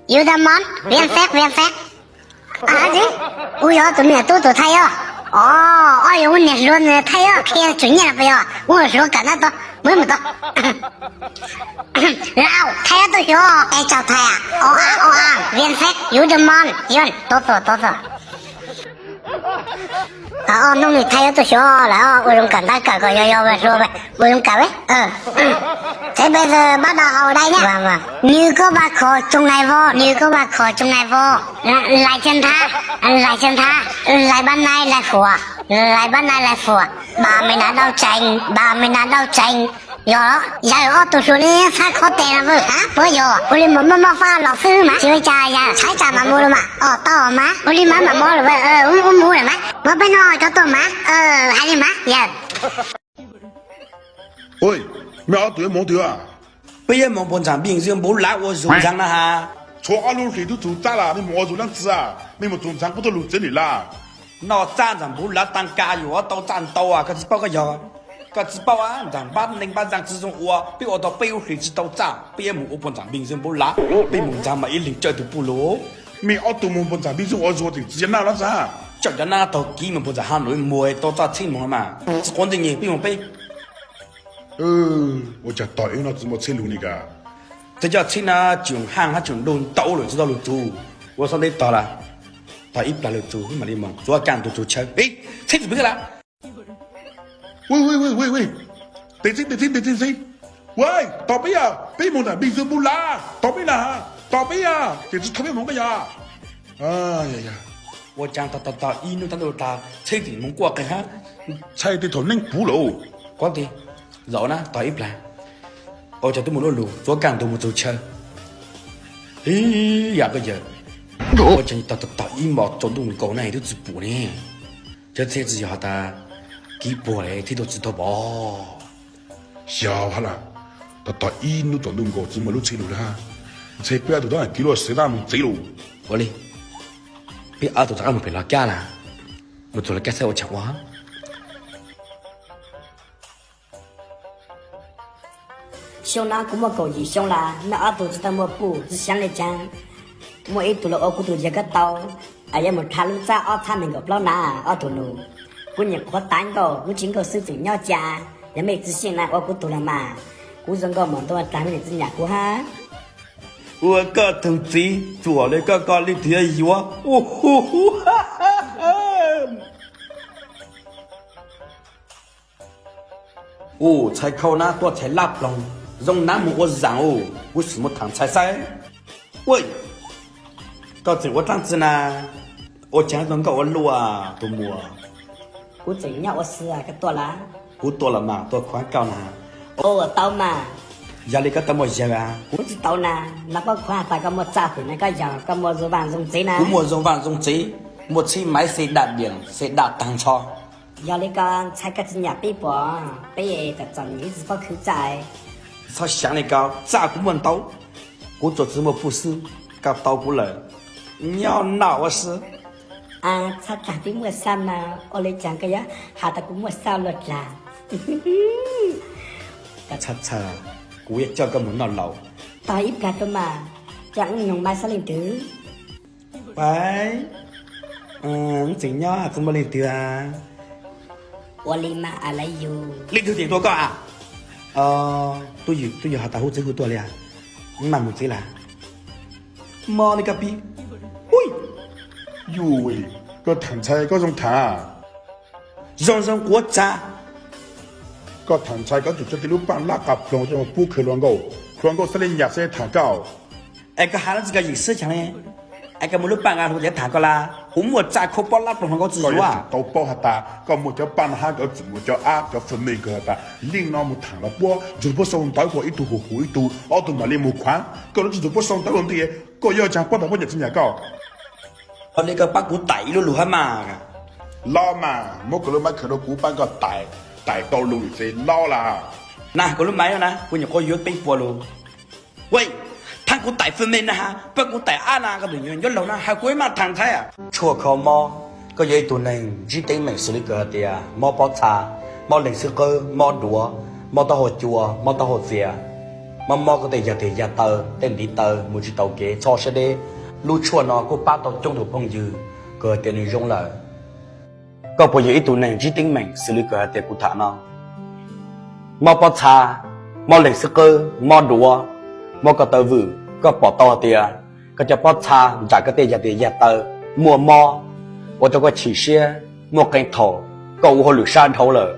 Yu da mon, viam xeeb, viam xeeb. Ua yog tus niam tub tus thaij os. Os, ob yog ua niam hluas nws thaij os, qhia tswv nyiaj los puas yog? Ua hluas kawm ntawv tau, mus mus tau. Laus, thaij ob tug xyov. Es tsaug thaij a, o a, o a, viam xeeb, yu da mon, yuav tau xwb, tau xwb. Ob hnub nim thaij ob tug xyov lawm, ua zoo kawm ntawv kawm kom yog yog hluas, ua zoo kawm. Thế bây giờ bắt đầu học đây nhé. Như có ba khó trong này vô, như có ba khó trong này vô. Lại chân thả, lại chân thả, lại bắt nai, lại phủa, lại bắt nai, lại phủa. Bà mày nã đau chành, bà mày nã đau chành. Yog, yog ob tug hluas li txhab khob tes no vwj, puas yog? Ua li mas muaj muaj faj los xwb mas, tsis ua cas, yog tshaib tsam mas mus los mas, os tau mas, ua li mas mam mus los, ua mus los mas, muab peb noj rau tuaj mas, hais li mas, yog. Ua, mej ob tug yuav mus twg? Peb yuav mus puag nram Bình Dương Bún Lá ua zoo ntxeev na ha. Tshuav ob lub hlis twb txug txaj las, mej mus ua zoo leej txiv, mej mus txug ntxeev puab tuaj lug txiv lim las. Noj txaj nram Bún Lá tag kis yuav tau txaj ntau, koj tsis paub koj yog, koj tsis paub a, nram Bắc Ninh Bắc Giang tsis zoo ua, peb ua tau peb lub hlis tsis tau txaj, peb yuav mus ua puag nram Bình Dương Bún Lá, peb mus ntxeev mas ib leeg tsawg tug puj lus. Mej ob tug mus puag nram Bình Dương ua zoo tseem txiv cov naj los txaj. Coj cov naj tau kis mus puag nram Hà Nội mus tau txaj txhij mus mas, tsis quav ntsej nyeg peb mus peb. Ua cas tog ib no tsis muaj txhij lug li ka? Txhij coj txhij na, tseem haj hab tseem lug ntau lawm tsis tau lug txug. Ua xob nteb tog las, tog ib plag lug txug mam li mus, tsuav kaj ntug txug chaw. Txhij tsis pw thiab las. Tes txhij, tes txhij, tes txhij. Ua, tos peb yog, peb mus nram Bình Dương Bún Lá, tos peb na, tos peb yog, ces tsis thaij peb mus koj yog. Ua cas tog tog tog ib hnub tag ntuj tag txhij tseem mus quaj qeeg hab. Txhij tej thaum neej puv lawm. Quav nti, zaum na tog ib plag. Ua cas twb mus luaj lug tsuav kaj ntug mus txug chaw. Ib yam koj yawg, ua cas tog tog tog ib hmos tsaus ntuj nkaus na twb tsis pum ne. Cov txhij tsis yog has tas kis puag lawm thiaj tau tsis tau pom. Xyov hab las, tog tog ib hnub tsaus ntuj nkaus tsis muaj lub txhij lug li hab. Ntshe peb ob tug tab kis luaj xev tab mus txiv lug. Ua li, peb ob tug rov qab mus pem Los Kab las, mus txug Los Kab saib ua tsaug ua. Xyoo no kuv muaj kaum yim xyoo las, mej ob tug tsis tau muaj puj tsis xyeev le caag. Muaj ib tug los ua kuv tug yawg koj tau, es yuav mus dlha lub txaj ob txhab nees nkaum plaub na ob tug nus. Kuv nyuam qhuav tav nkauj, kuv tsis nkauj xwb tseem nyob cas, yog mej tsis xyeej na ua kuv tug los mas, kuv zoo nkauj mos ntua tag mej niam txiv nyam kuv hab. Ua koj tug txiv txuam li koj, koj leej twg yuav yuav? Ua, ntxhais khau nab tuaj txhais laj ploog, zoo nab mus ua zaam ua, kuv sim mus thaam ntxhais saib. Ua, koj tseem ua dlaab tsi na? Ua caag tuaj nkauj ua luaj tus muam? Kuv tseem nyob ua si, koj tuaj las? Kuv tuaj los mas tuaj khuv koj na. Ua tau mas. Yog li koj tau muaj yawg a? Kuv tsis tau na, nov paub khuv has tas koj muaj txaj hwm na, koj yog koj muaj zoo vaaj zoo tsev na. Kuv muaj zoo vaaj zoo tsev, muaj txhib maiv xe daj diam xe daj taag nrho. Yog li koj ntxhais koj tsis nyam peb puas? Peb tam txom nyem ib tsis paub khwv txaj. Txhob xyaav li koj, txaj kuv muaj ntau, kuv tsuas tsis muaj puj xwb, koj tau kuv lawm, nyob noj ua si. Txhob txhaj peb muaj xaj mas, ua li caag koj yuav has tas kuv muaj xaj luaj dlaag? Txhob txhaj, kuv yuav coj koj mus noj laus. Tog ib plag rua mas, coj wb noog mas xob leej twg. Wb tseem nyob tsis muaj leej twg. Ua li mas I love you. Leej twg tseem tua koj a? Twb yog has tas hu txiv hu tuaj li, wb mam mus txiv lawm. Mob li koj pib. Yuj, koj thaam ntxhais koj zoo thaam. Zoo zoo kuv txaj. Koj thaam ntxhais koj tsum coj tij lub paaj lab qas ploog coj mus pub khwv hluas nkauj, hluas nkauj xab li nyam xab li thaam koj. Es koj has lub txij koj yim sib chaag li, es koj muaj lub paaj nqa hluas nkauj thaam koj las? Kuv muaj txaj khau pob lab ploog hluas nkauj txwj yuav. Tau paub has tas koj muaj cov paaj no hab koj tsum muaj cov app cov fwm mej kws has tas link no mus thaam los puab ntsug puab sau ntawv kuas ib tug huv huv ib tug, ob tug mam li mus khuv. Koj lub tsis ntsug puab sau ntawv lug ntiag, koj yuav caag puab tau puab nyam txiv nyam koj? Ua li koj pab kuv taim ib lub lug hab mas. Los mas, muab koj lub maiv khaws rua kuv pab koj taim, taim tau lug ces los las. Na kuv lub maiv no na, kuv nyuam qhuav yuav peb puas lug. Ua, thaab kuv taim fwm mej na has, pab kuv taim ab na, koj tus nyuam ncuab laug na has kuv ib maj thaam ntxhais. Tshuaj kho mob, koj yog ib tug neeg ntsib teeb meem xws li kws has tas mob pob txha, mob leeg xwb qwb, mob duav, mob taub hau cua, mob taub hau txias. mob mob koj tej yag tes yag taw, tej ntiv taw mus tsis tau kev, txhob siab deb. Lub tshuaj no kuj pab tau coob tus phooj ywg kws hais tias nws zoo lawm. Koj puas yog ib tug neeg ntsib teeb meem xws li kws hais tias kuv tham no? Mob pob txha, mob leeg xwb qwb, mob duav, mob koj taw vwm, koj pom tau hais tias koj cov pob txha nram koj tej yag tes yag taw muaj mob, ua rau koj chim siab, muaj qee thaum koj ua hauj lwm sab dhau lawm,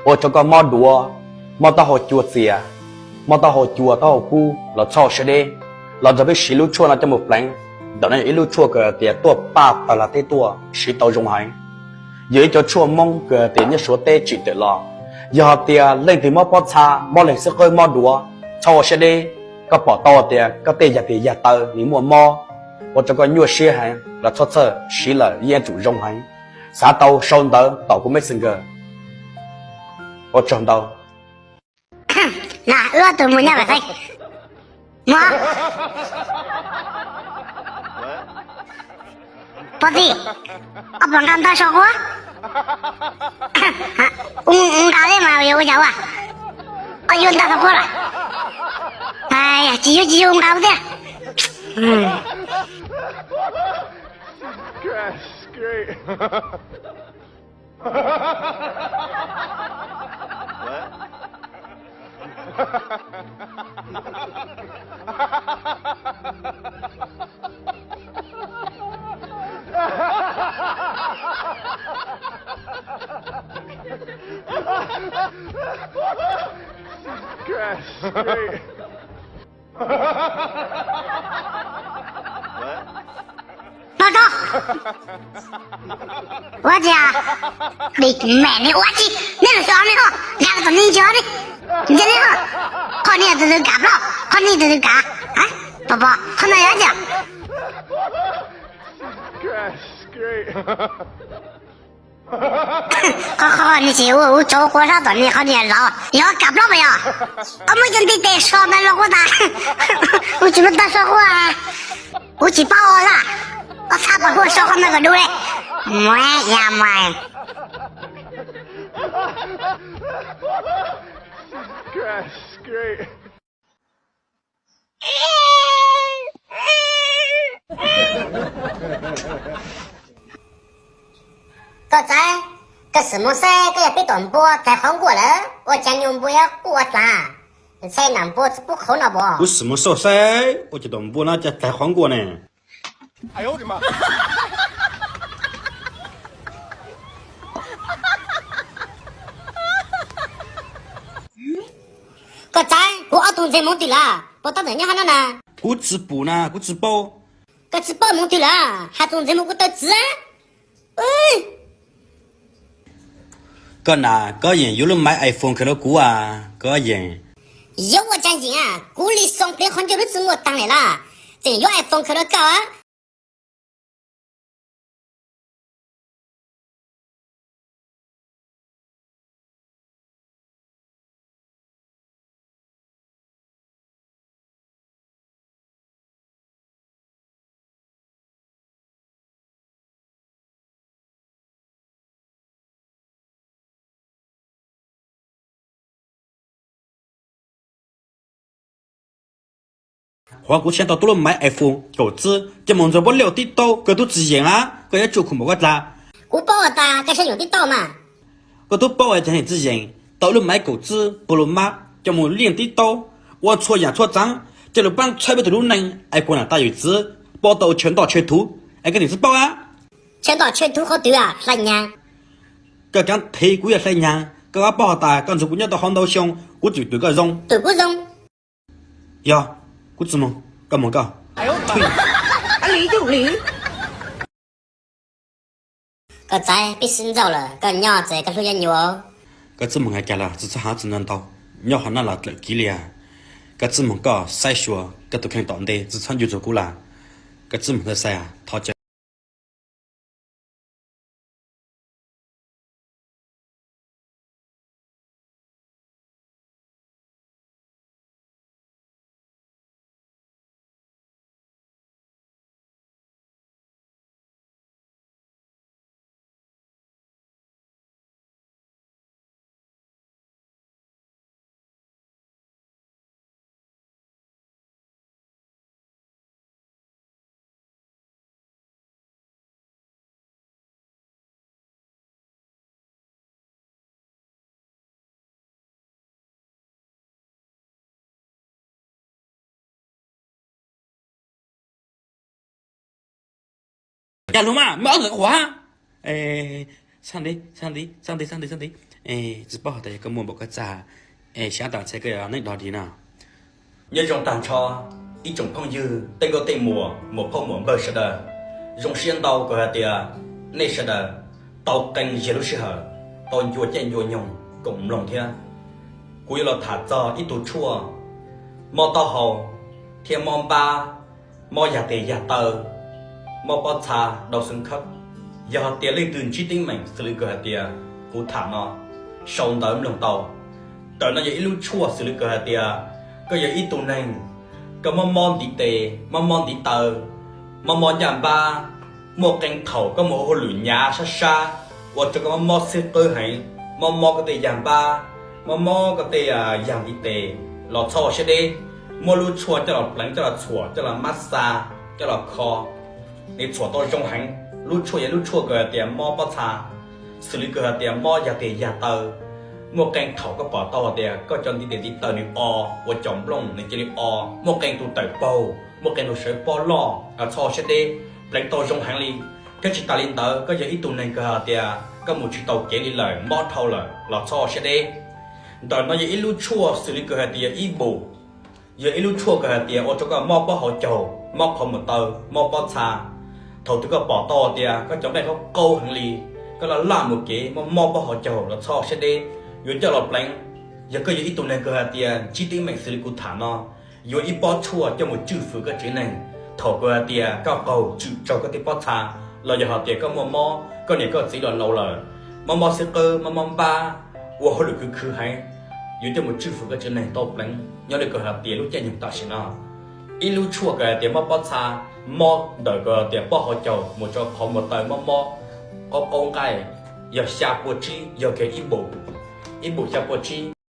ua rau koj mob duav, mob taub hau cua txias, mob taub hau cua taub hau kub los txhob siab deb, los nrog peb siv lub tshuaj no coj mus pleev. Ntawm no yog ib lub tshuaj kws tias tuaj paj tawg lag teb tuaj, siv tau zoo heev. Yog ib co tshuaj Hmoob kws tias nyob Suav teb tsim tawm los. Yog hais tias leej twg mob pob txha, mob leeg xwb qwb, mob duav, txhob ua siab deb. Koj pom tau tias koj tej yag tes yag taw nws muaj mob, ua rau koj nyuaj siab heev los txhob txhawj, siv lawm yeej yuav tsum zoo heev. Xav tau sau ntawv tom kuv Messenger. Ua tsaug ntau. Na, wb ob tug mus nyob pem xeeb. Mus. Pog tij, koj puas nqa ntawv so quab? Ua nqa thiab mas yuav ua cas ua? Koj yuav ntawv so quab lawm. Tsis yuav, tsis yuav, nqa ua thiab. Pog tij, ua tsi a? Dim mem ne, ua tsi, nej lawm xyov ne ho, nqa los tom nej ntsia ne, ntsia ne ho. Qhov niag tus twg kav plaub, qhov niag tus twg kav? Pog pog, qhov no yog tsi? Qhov qhov niag tsis ua, ua tsov quav sab tom niag qhov niag los yog kav plaub mas yog. Koj muab cov ntiv tes so ntawd los quaj tas. Kuv tsis muaj tag so quaj. Kuv tsis paub ua lawm. Koj txhob pam huaj so qhov ntawd kom dub li. Muaj ya muaj. Koj txawm, koj xwm mus saib, koj yog peb tom npua txais qhov nkuaj lawm, ua cas nyuag npua yuav quaj ua dlav? Ntshe nam npua tsis pub qhauv no puas? Kuv xwm mus saib, ua cas tom npua no cas txais qhov nkuaj ne? Koj txawm, kuv ob tug ntxhais mus twg lawm? Puas tab tom nyob hauv no na? Kuv tsis pum na, kuv tsis paub. Koj tsis paub mus twg lawm? Hais tus ntxhais mus kuv taw txiv. Koj na, koj yeem yuav lub maiv iPhone khaws rau kuv a, koj yeem. Yuav ua cas yeem a, kuv li xoo pliav qhov ncauj lub txwg muaj taag lawm lawm, tseem yuav iPhone khaws rau koj a. Qhov kuv saib tau tub lub maiv iPhone kaum txwb coj mus ntxuag puab liaj TikTok, koj tub tsis yeem lawm, koj yuav tsum khum npaum koj dlaag. Kuv paub tas koj saib nyuam TikTok mas. Koj tub paub tas koj tsis yeem, tau lub maiv kaum txwb puag lub mab coj mus liaj TikTok, ua txhua yaam txhua txaav, coj lug paab txhawb peb tug lub neej es kuas nam tais yawm txiv paub tau tshaw ntoj tshaw thuv, es koj tseem tsis paub a? Tshaw ntoj tshaw thuv qhov twg a, hlais nyaag? Koj kaav thev kuv yog hlais nyaag, koj paub has tas koj ntxuag kuv nyob tau hov ntau xyoo, kuv tseem twm koj zoo. Twm kuv zoo? Yog, kuv tsis moog, koj moog koj. Koj txawm, peb sib ntxauj lawm, koj nyob txawm koj hlub nyab nyuas. Koj txib moog nqai kag lawm, tsis txhob has txug ntau ntau, nyob hov noj los dlawm kiv li as. Koj txib moog koj saib xyuas koj tus kheej tom ntej, tsis txhob ncu ntxuag kuv lawm. Koj txib moog ntawd saib, thov caw. Cas lus mas muaj ob ntawm qhuav. Xab nti, xab nti, xab nti, xab nti, xab nti. Tsis paub hais tias yog koj muaj npaum koj txaj, es sab tam txhais koj yuav neej dog dig no. Nyob zoo tag nrho ib tsoom phooj ywg, tej nkauj tej muam, muam phauj muam npawg sawv daws. Zoo siab ntau kawg hais tias nej sawv daws tau qee yag lub sij hawm, tau ncua caij ncua nyoog koom mloog thiab. Kuv yuav los tham txog ib tug tshuaj mob taub hau thiab mob npab, mob yag tes yag taw, mob pob txha, đau xương khớp. Yog hais tias leej twg ntsib teeb meem xws li kawg hais tias kuv tham no, sau ntawv mloog tau. Ntawm no yog ib lub tshuaj xws li kawg hais tias koj yog ib tug neeg, koj mob mob ntiv tes, mob mob ntiv taw, mob mob ncaj npab, muaj qee thaum koj mus ua hauj lwm hnyav sab sab, ua rau koj mob mob xib qwb heev, mob mob koj tej yag npab, mob mob koj tej yag ntiv tes, los txhob ua siab deb. Muab lub tshuaj coj los pleev, coj los txhuam, coj los mab xa, coj los kho, nws txhuam tau zoo heev. Lub tshuaj yog lub tshuaj kawg hais tias mob pob txha, xws li kawg hais tias mob yag tes yag taw. Muaj qee thaum koj pom tau hais tias koj cov ntiv tes ntiv taw nws o, ua cov nplooj nws cia li o, muaj qee tus tawm paug, muaj qee tus sawv pob loj, los txhob ua siab deb, pleev tau zoo heev li. Thiab tsis tas li ntawd, koj yog ib tug neeg kawg hais tias koj mus tsis tau kev li lawm, mob dhau lawm, los txhob ua siab deb. Ntawm no yog ib lub tshuaj xws li kawg hais tias ib bus, yog ib lub tshuaj kawg hais tias ua rau koj mob pob hauv caug, mob qhov muag taw, mob pob txha. Thaum twg koj pom tau tias koj cov nqaij qaub qaub heev li, koj laj laj mus kev, mob mob pob hauv caug, los txhob ua siab deb, yuav coj los pleev. Yog koj yog ib tug neeg kawg hais tias ntsib teeb meem xws li kuv tham no, yuav ib pob tshuaj coj mus tswj fwm koj tsev neeg. Thaum kawg hais tias koj qaug tswm raug koj tej pob txha, los yog hais tias koj muaj mob, koj niam koj txiv los laus lawm, mob mob xib qwb, mob mob npab, ua hauj lwm khwv khwv heev, yuav coj mus tswj fwm koj tsev neeg tau pleev nyob li kawg hais tias lub caij nyoog tam sim no. Ib lub tshuaj kawg hais tias mob pob txha, mob ntawm kawg hais tias pob hauv caug mus rau qhov muag taw, mob mob qaub qaub nqaij, yog xya pua tsib, yog kiag ib bus, ib bus xya pua tsib.